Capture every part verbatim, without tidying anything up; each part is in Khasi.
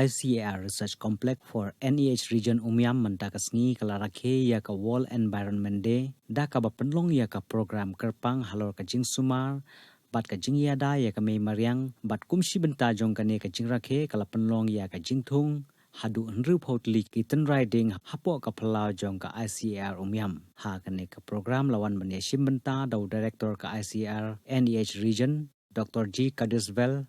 I C A R Research Complex for N E H Region Umiam mynta ka sngi ka la rakhe ïa ka World Environment Day da kaba pynlong ïa ka program kyrpang halor ka jingsumar bad ka jingïada ïa ka mei mariang, bad kum shi bynta jong kane ka jingrakhe ka la pynlong ïa ka jingthung haduh hynriewphew tylli ki tynrai dieng hapoh ka phyllaw jong ka I C A R Umiam. Ha kane ka program la wan ban ïashim bynta da u Director ka I C A R N E H Region, Doctor G Kadisvel,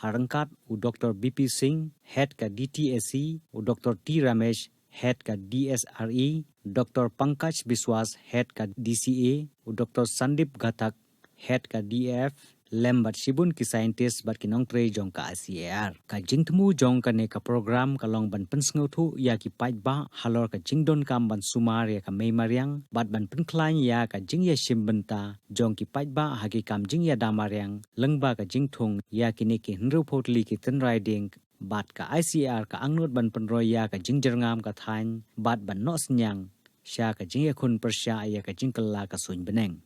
ha ryngkat u Doctor B P Singh, Head ka D T A C, u Doctor T Ramesh, Head ka D S R E, Doctor Pankaj Biswas, Head ka D C A, u Doctor Sandeep Ghatak, Head ka D A F, lem bad shibun ki scientist bad ki nongtrei jong ka I C A R. Ka jingthmu jong kane ka program ka long ban pynsngewthuh ïa ki paidbah halor ka jingdonkam ban sumar ïa ka mei mariang bad ban pynkhlaiñ ïa ka jingïashim bynta jong ki paidbah ha ki kam jingïada mariang lyngba ka jingthung ïa kine ki hynriewphew tylli ki tynrai dieng, bad ka I C A R ka angnud ban pynroi ïa ka jingjyrngam ka thaiñ bad ban noh synñiang sha ka jingïakhun pyrshah ïa ka jingkylla ka suiñ bneng.